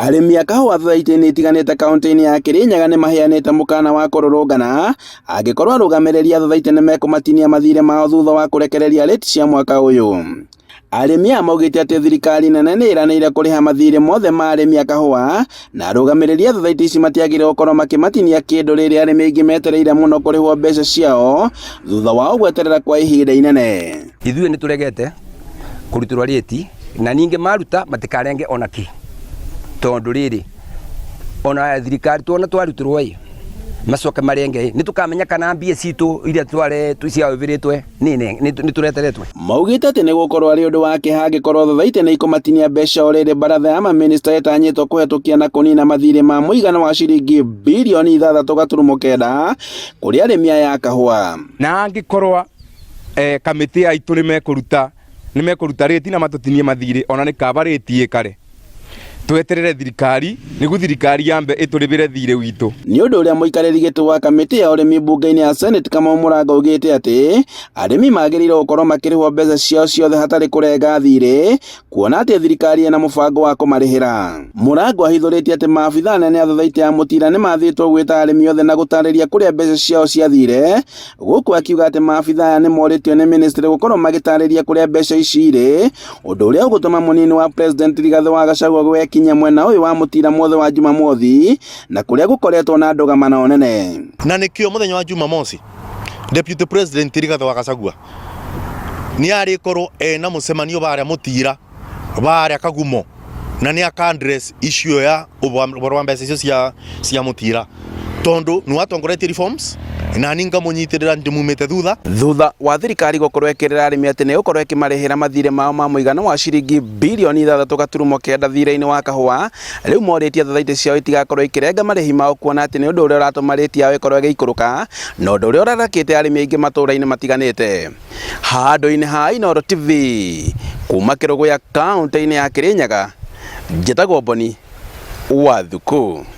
Arĩmi a kahũa thothaitĩ-inĩ itiganĩte kauntĩ-inĩ ya Kĩrĩnyaga nĩ maheanĩte mũkana wa kũrũrũngana angĩkorwo arũgamĩrĩri a thothaitĩ nĩ mekũmatinia mathirĩ mao thutha wa kũrekereria rĩti cia mwaka ũyũ. Arĩmi aya maugĩte atĩ thirikari nene nĩ ĩranĩire kũrĩha mathirĩ mothe ma arĩmi a kahũa na arũgamĩrĩri a thothaitĩ ici matiagĩrĩirwo gũkorwo makĩmatinia kĩndũ rĩrĩa arĩmi aingĩ metereire mũno kũrĩhwo mbeca ciao thutha wao gweterera kwa ihinda inene. Ithuĩ nĩ tũregete kũrutĩrwo rĩti na ningĩ maruta matikarenge ona kĩ tondũ rĩrĩ ona thirikari tuona twarutĩrwo ĩ macoke marenge ĩ nĩ tũkamenya kana mbia citũ iria tware ciahũthĩrĩtwe nĩ tũreteretwe. Maugĩte atĩ nĩ gũkorwo arĩ ũndũ wa kĩeha angĩkorwo thothaitĩ nĩ ikũmatinia mbeca o rĩrĩ baratha ya mamĩnĩsta ĩtanyĩtwo kũhetũkia na kũnina mathirĩ ma mũigana wa ciringi birioni 6.9 kũrĩ arĩmi aya a kahũa. Na angĩkorwo eh, kamĩtĩ aitũ nĩ mekũruta nĩ mekũruta rĩti na matũtinie mathirĩ ona nĩ kaba rĩti ĩkare tweterere thirikari nĩguo thirikari yambe ĩtũrĩbĩre thirĩ witũ. Nĩ ũndũ ũrĩa mũikarĩri gĩtĩ wa kamĩtĩ ya ũrĩmi mbunge-inĩ ya Senate Kamau Mũrango augĩte atĩ arĩmi magĩrĩirwo gũkorwo makĩrĩhwo mbeca ciao ciothe hatarĩ kũrenga thirĩ kuona atĩ thirikari ĩna mũbango wa kũmarĩhĩra. Mũrango ahithũrĩtie atĩ maabithaa anene a thothaitĩ ya Mũtira nĩ mathĩtwo gwĩta arĩmi othe na gũtarĩria kũrĩa mbeca ciao ciathire Gũkũ akiuga atĩ maabithaa aya nĩmorĩtio nĩ ministry gũkorwo magĩtarĩria kũrĩa mbeca ici irĩ, ũndũ ũrĩa ũgũtũma mũnini wa president Rigathĩ wa Gachagua gwekinyia mwena ũyũ wa Mũtira mwothe wa Jumamothi na kũrĩa gũkoretwo na ndũgamano nene. Na nĩkĩo mũthenya wa Jumamosi Deputy President Rigathĩ wa Gachagua nĩ arĩkorwo ena mũcemanio barĩa Mũtira barĩa Kagumo na nĩ aka address issue ya ũhoro wa mbeca icio cia cia Mũtira tondu nĩ watongoretie reforms na ni ngamũnyitĩrĩra ndĩmumĩte thutha. Thutha wa thirikari gũkorwo ĩkĩrĩra arĩmi atĩ nĩ ĩgũkorwo ĩkĩmarĩhĩra mathirĩ mao ma mũigana wa ciringi birioni 6.9 thirĩ-inĩ wa kahũa, rĩu morĩtie thothaitĩ ciao itigakorwo ikĩrenga marĩhi mao kuona atĩ nĩ ũndũ ũrĩa ũratũma rĩti yao ĩkorwo ĩgĩikũrũka na ũndũ ũrĩa ũrarakĩte arĩmi aingĩ matũra-inĩ matiganĩte. Handũ-inĩ ha Inooro TV kuma Kĩrũgũya kaũntĩ-inĩ ya Kĩrĩnyaga, njĩtagwo Boni wa Thukũ.